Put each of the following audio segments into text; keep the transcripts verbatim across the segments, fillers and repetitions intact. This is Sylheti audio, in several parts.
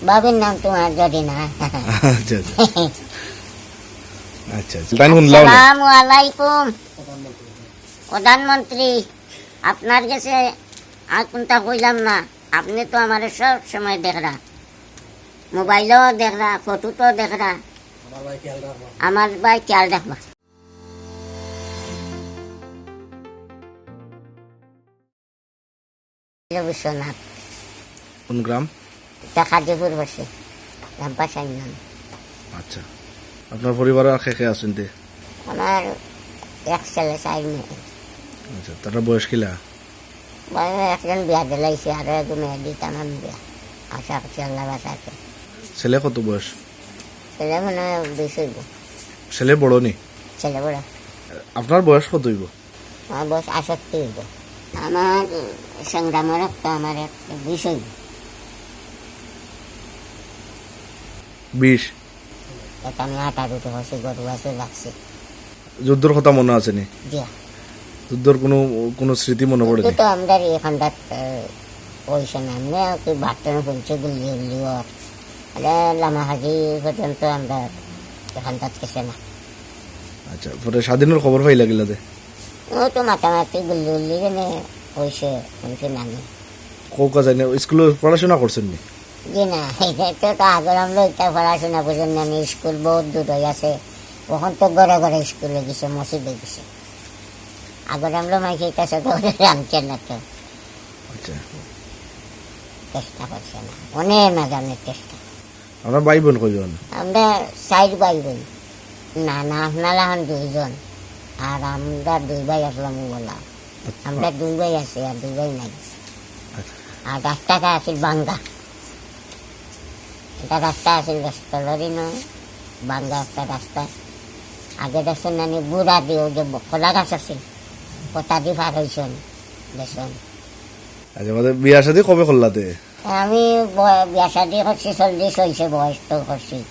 ভাবির নাম তোমার যদি না। আচ্ছা, আচ্ছা। আচ্ছা, আচ্ছা। তাই শুনলাম না। আসসালামু আলাইকুম। প্রধানমন্ত্রী, আপনার গেছে আর কুনটা কইলাম না, আপনে তো আমারে সব সময় দেখরা, মোবাইলও দেখরা, ফটোতেও দেখরা। আমার ভাই খেয়াল রাখবা। বিশ্বনাথ। কোন গ্রাম? এটা কাজীপুর বসে, রামপাশাইন নাম। আচ্ছা, আপনার পরিবারে আর কে কে আছইন তে? আমার এক ছেলে, চাইর মেয়ে। আচ্ছা, তারার বয়স কিলা? বয়স একজন বিয়া দিলাইছে, আরো এক মেয়ে দিতাম আমি বিয়া। আশা করছি আল্লাহ বাঁচাইছে। ছেলে কত বয়স? ছেলে মনে হয় বিশ অইবো। ছেলে বড় নি? ছেলে বড়। আপনার বয়স কত অইবো? আমার বয়স আটষট্টি অইবো। আমার সংগ্রামর রক্ত আমার এক বিশ অইবো। বিশ? এটা আমি আটারোতে হসি, গরু আছে, রাখছি। যুদ্ধর কথা মনো আছে নি? জি। যুদ্ধর কোনো, কোনো স্মৃতি মনো পড়ে নি? তো আমরা এখানটাত, আহ, ওই সময় আমরা কি বাটন শুনছি গুল্লি উল্লি ওর। আরে লামা হাজি পর্যন্ত আমরা এখানটাত গেছে না। আচ্ছা, পরে স্বাধীনর খবর পাইলা কিলা তে? ও তো মাতামাতি গুল্লি উল্লি কেনে হইছে, শুনছি নানি। কৌকা যায় না, স্কুলে পড়াশোনা করছেন নি? জি না, এটা তো, তো আগর আমলো এটা পড়াশোনা বুঝেন না, আমি স্কুল বহুত দূর হয়ে আছে। এখন তো ঘরে ঘরে স্কুলে গেছে, মসজিদে গেছে। আগর আমলো মাইকে এটা ছোট করে রাখছে না তো। আচ্ছা। চেষ্টা করছে না, অনেক না জানে চেষ্টা। আমরা ভাই বোন কয়জন? আমরা চাইর ভাই বোন। না, না, আপনারা এখন দুইজন। আর আমরা দুই ভাই আসলাম বলা। আমরা দুই ভাই আছি, আর দুই ভাই নাই। আচ্ছা। আর রাস্তাটা আছিল ভাঙ্গা। এটা রাস্তা আছিল, রাস্তা লরি নয়, ভাঙ্গা একটা রাস্তা। আগে দেখছেন নানি বুড়া দিয়ে ওই যে কলা গাছ আছিল, কতা দিয়ে পার হইছেন, দেখছেন। আচ্ছা, মানে বিয়া শাদী কবে করলা তে? আমি ব-, বিয়া শাদী করছি, চল্লিশ হইছে বয়স তো করছি।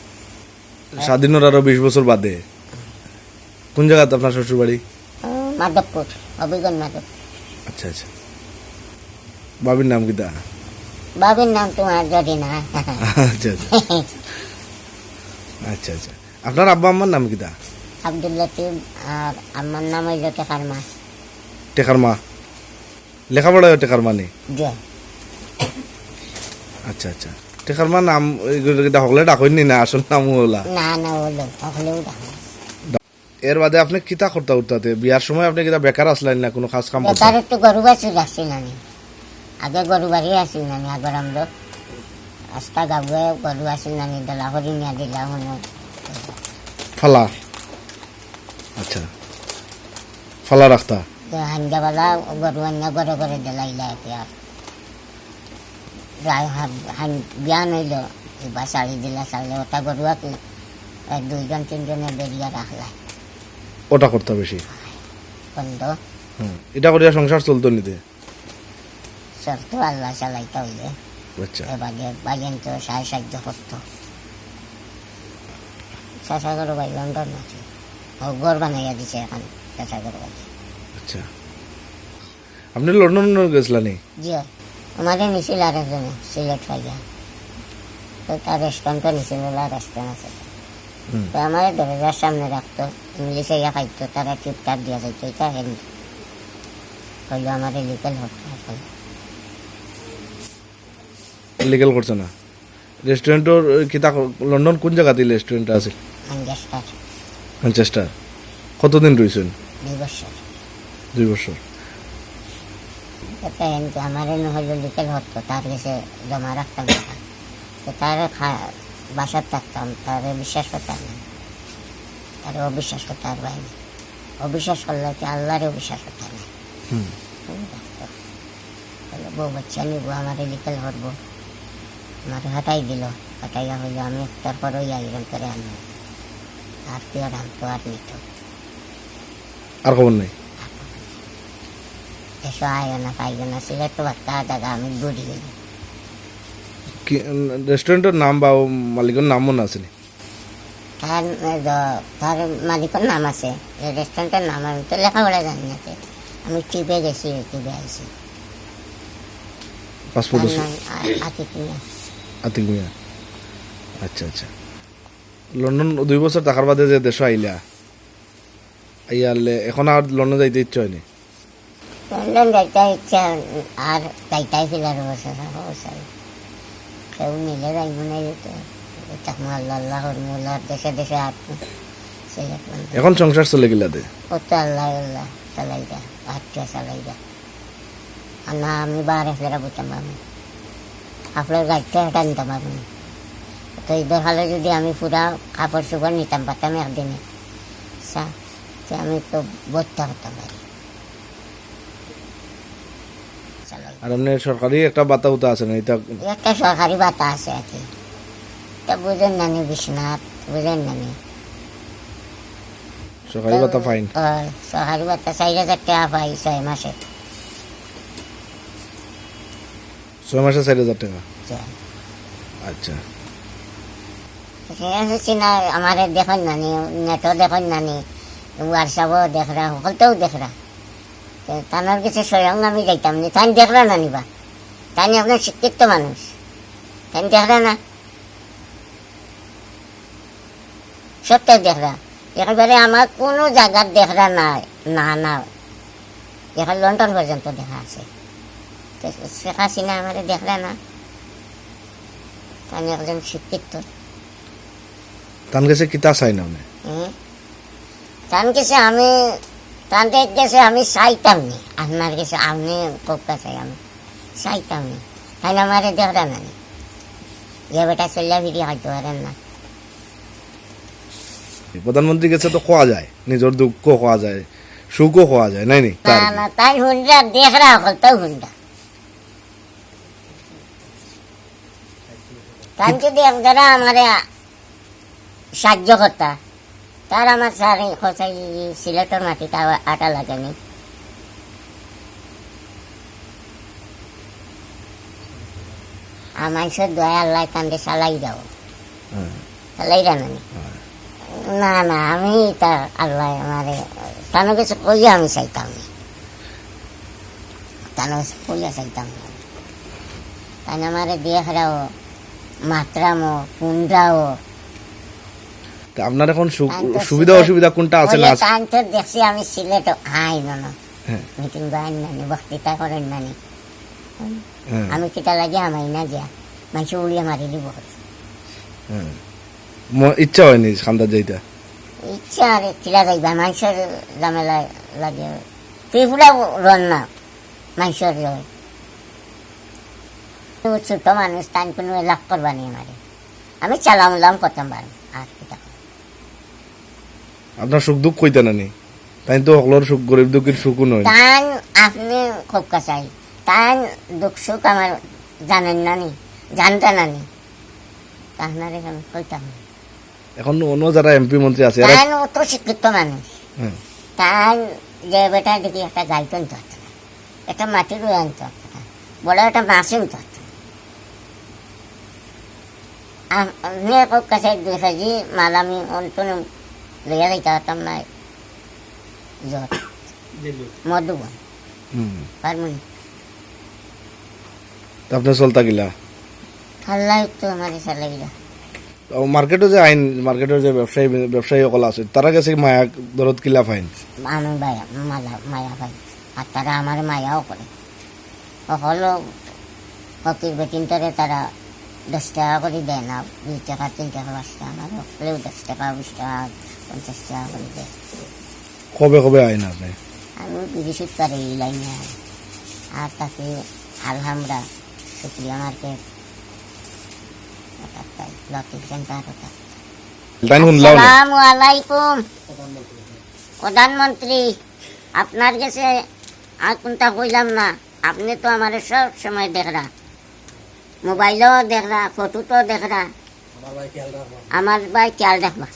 স্বাধীনর আরো বিশ বছর বাদে। কোন জায়গাত আপনার শ্বশুর বাড়ি? আহ, মাধবপুর, হবিগঞ্জ মাধবপুর। আচ্ছা, আচ্ছা। ভাবির নাম কিতা? ভাবির নাম তোমার যদি না। আচ্ছা, আচ্ছা। আচ্ছা, আচ্ছা। আপনার আব্বা আম্মার নাম কিতা? আব্দুল লতিফ, আর আম্মার নাম হইল টেকার মা। টেকার মা। লেখাপড়ায় টেকার মা নি? জি। আচ্ছা, আচ্ছা। টেকার মা নাম, এগুলো কিতা হকলে ডাকইন নি না, আসল নাম ওলা? না, না, ওলো, হকলেও ডাকইন। এর বাদে আপনি কিতা করতা উঠতাতে? বিয়ার সময় আপনি কিতা বেকার আসলেন না, কোনো কাজ কাম করতা? বেকার একটু গরু বাছুর রাখছি নানি। আগে গরু বাড়ি আছি নানি, আগর আমলো। আস্তা গাবুয়ে গরু আছিল নানি, দলা করি নিয়া দিলা হনো। ফালা? আচ্ছা। ফালা রাখতা? তো হাঞ্জাবালা গরু আনিয়া ঘরে ঘরে দিলাইলা এতে আর। রায় হান-, হান-, বিয়ান হইল, এবার শাড়ি দিলা, শাড়ি ওটা গরু আর কি, এক দুইজন তিনজনে বেরিয়া রাখলা। ওটা করতা বেশি? বন্ধ। হুম, এটা করিয়া সংসার চলতো নিতে? চলতো আল্লাহ চালাইতা হইলে। আচ্ছা। এবারে বাজেন তো সাহায্য সাহায্য করতো। চাচা ঘর ভাই লন্ডন আছে। ও ঘর বানাইয়া দিছে এখন চাচা ঘর ভাই। আচ্ছা। আপনি লন্ডন গেছিলেন নি? জি। আমারে নিছিল আরেকজনে, সিলেট পাইয়া। তো তার রেস্টুরেন্টও নিছিল, ওলা রেস্টুরেন্ট আছে। হুম। তো আমারে দরজার সামনে রাখতো, ইংলিশে ইয়া খাইতো, তারা টিপ টাপ দিয়া যাইতো, এটা হেন। কইলো আমারে লিগেল হতো এখন। লিগেল করছে না? রেস্টুরেন্টর, এ, কিতা ক-, লন্ডন কোন জায়গাতে রেস্টুরেন্ট আছে? ম্যানচেস্টার। ম্যানচেস্টার। কতদিন রইছেন? দুই বছর। দুই বছর। একটা এনকে আমারে না হইলো লিগেল হতো, তার গেছে জমা রাখতাম টাকা। তো তার খা-, বাসাত থাকতাম, তারে বিশ্বাস করতাম না। তারে অবিশ্বাস করতাম আর বাইরে। অবিশ্বাস করলে কি আল্লাহরে অবিশ্বাস করতাম না। হুম। হুম, রাখতো। বলে, "বউ বাচ্চা নিব, আমারে লিগেল করবো।" আমারে হাঁটাই দিল, হাঁটাইয়া হইল, "আমি একটার পরই আইবেন করে আনবো।" আর কি আর আনতো আর নিত। আর খবর নাই? দেশো আয় না, পাইব না, সিলেট তো বাক্কা জায়গা, আমি ঘুরি গেলি। কি, উম, রেস্টুরেন্টর নাম বা ও মালিকর নাম মনে আছে নি? তার, এ, দ-, তার মালিকর নাম আছে, এই রেস্টুরেন্টর নাম আমি তো লেখাপড়া জানি না তে। আমি টিউবে গেছি, টিউবে আইছি। পাসপোর্ট তার আছে? নাম আ-, আতিক মিয়া। আতিক মিয়া। আচ্ছা, আচ্ছা। লন্ডন দুই বছর থাকার বাদে যে দেশো আইলা, আইয়ারলে এখন আর লন্ডন যাইতে ইচ্ছা অয়নি? লন্ডন যাইতে ইচ্ছা, আর যাইতাই ছিল আর বছর, আর বছর। কেউ মিলে যাইব না যেতে। এটা আল্লাহ, আল্লাহ করমু, আল্লাহর দেশে দেশে আটমু। সিলেট বন্দর। এখন সংসার চলে কিলাতে? ও তো আল্লাহ, আল্লাহ চালাই যা, আটকে চালাই যা। আর না, আমি বারে ফেরা বইতাম পারবো না। আপনার গাড়িতে হেঁটে নিতাম পারবো না। তো এই দরকারে যদি আমি পুরা কাপড় চোপড় নিতাম পারতাম একদিনে, সা-, তে আমি তো বইতে পারতাম পারি। চালাই। আর এমনি সরকারি একটা বাতা উতা আছে না, এটা? একটা সরকারি বাতা আছে আর কি। তা বুঝেন না নি বিশ্বনাথ, বুঝেন না নি? সরকারি বাতা পাইন? ও, সরকারি বাতা চার হাজার টাকা পাই ছয় মাসে। ছয় মাসে চার হাজার টাকা? জি। আচ্ছা। ঠিক আছে, চিনা আমারে দেখইন না নি, নেটও দেখইন না নি, WhatsApp-ও দেখরা, হকলতেও দেখরা। তে তানর গেছে স্বয়ং আমি যাইতাম নি, তাইন দেখরা না নিবা। তাইন একজন শিক্ষিত মানুষ, তাইন দেখরা না। সত্যি দেখরা, একেবারে আমার কোনো জাগাত দেখরা নাই, না, না। এখন লন্ডন পর্যন্ত দেখা আছে। তো শেখ হাসিনা আমারে দেখরা না, আমি একজন শিক্ষিত। তান গেছে কিতা চাই না আপনি? হুম? তান গেছে আমি, তান গেছে আমি চাইতাম নি, আপনার গেছে আপনি কোকা চাই আমি। চাইতাম নি। তাইন আমারে দেখরা না নি। ইয়া বেটা চল্লা ফিরি খাইতে পারেন না। প্রধানমন্ত্রীর গেছে তো কওয়া যায়, নিজর দুঃখ কওয়া যায়, সুখও কওয়া যায়, নাই নি? না, না, তাইন হুনরা, দেখরা হকলতেও হুনরা। তাইন যদি একজরা আমারে সাহায্য করতা, তার আমার স্যার এই কথা এই সিলেটর মাটিত আ-, আটা লাগেনি। আর মানুষর দোয়ায় আল্লাহ তানরে চালাই যাও। হুম। চালাই জানানি। হুম। না, না, আমি তা আল্লাহ আমারে, তানর গেছে কইয়া আমি চাইতাম না। তানর গেছে কইয়া চাইতাম না। তাইন আমারে দেখরাও, মাতরামও, হুনরাও। তা আপনার এখন সু-, তাইন তো সুবিধা সিলেট-, অসুবিধা কোনটা আছে না ওই আছে? তাইন তো দেখছি আমি সিলেট আই না, না। হ্যাঁ। মিটিং করেন না নি, বক্তৃতা করেন না নি। হ্যাঁ। আমি কিতা লাগে আমাই না গিয়া, মানুষ উড়িয়া মারি দিব। হ্যাঁ। ম-, ইচ্ছা অয়নি কান্দাত যাইতা? ইচ্ছা আর কিলা যাইবা, মানুষর ঝামেলা লাগে। তুই পুরা রন না, মানুষর রয়। ও ছোট মানুষ, তাইন কোনো লাভ করবা নি আমারে। আমি চালাম উলাম করতাম পারি, আর কিতা করতাম? আপনার সুখ দুঃখ কইতা না নি? তাইন তো হকলর সুখ, গরিব দুঃখীর সুখও নয়। তাইন আপনি খুব কাছাই, তাইন দুঃখ সুখ আমার জানেন না নি, জানতা না নি, তা আপনারে আমি কইতাম না। এখন অন্য যারা এমপি মন্ত্রী আছে, এরা তাইন অত শিক্ষিত মানুষ, হুম। তাইন যে বেটা দেখি একটা গাইতন তো একটা মাটির ওই আনতো একটা, বড় একটা মাছ আনতো একটা। আ-, আপনি এক কাছে দুই কেজি মাল আমি অন্তনে লইয়া যাইতে পারতাম না, জোর। মধুবন। হুম। পারমুনি। তা আপনি চলতা গিলা? আল্লাহ তো আমারে চালাইলা। ও, মার্কেটো যে আইন, মার্কেটর যে ব্যবসায়ী, ব্যবসায়ী অকল আছে, তারা গেছে মায়া দরদ কিলা পাইন? আমি মায়া, মালা, মায়া পাই। আর তারা আমার মায়াও করে। অকল ফকির বেটিন্তরে তারা দশ টাকা করে দেয় না, দুই টাকা, তিন টাকা, পাঁচ টাকা, আমার হকলেও দশ টাকা, বিশ টাকা, পঞ্চাশ টাকা করে দেয়। কবে কবে আইন আপনি? আমি বৃহস্পতিবারে এই লাইনে আই। আর তাকে আলহামরা, শুক্রিয়া মার্কেট, ওটার তাই, লতিফ সেন্টার ওটা। লাইন শুনলাম না। আসসালামু আলাইকুম। প্রধানমন্ত্রী, আপনার গেছে আর কোনটা কইলাম না, আপনি তো আমারে সব সময় দেখরা, মোবাইলও দেখরা, ফটোতেও দেখরা। আমার ভাই খেয়াল রাখবা। আমার ভাই খেয়াল রাখবা।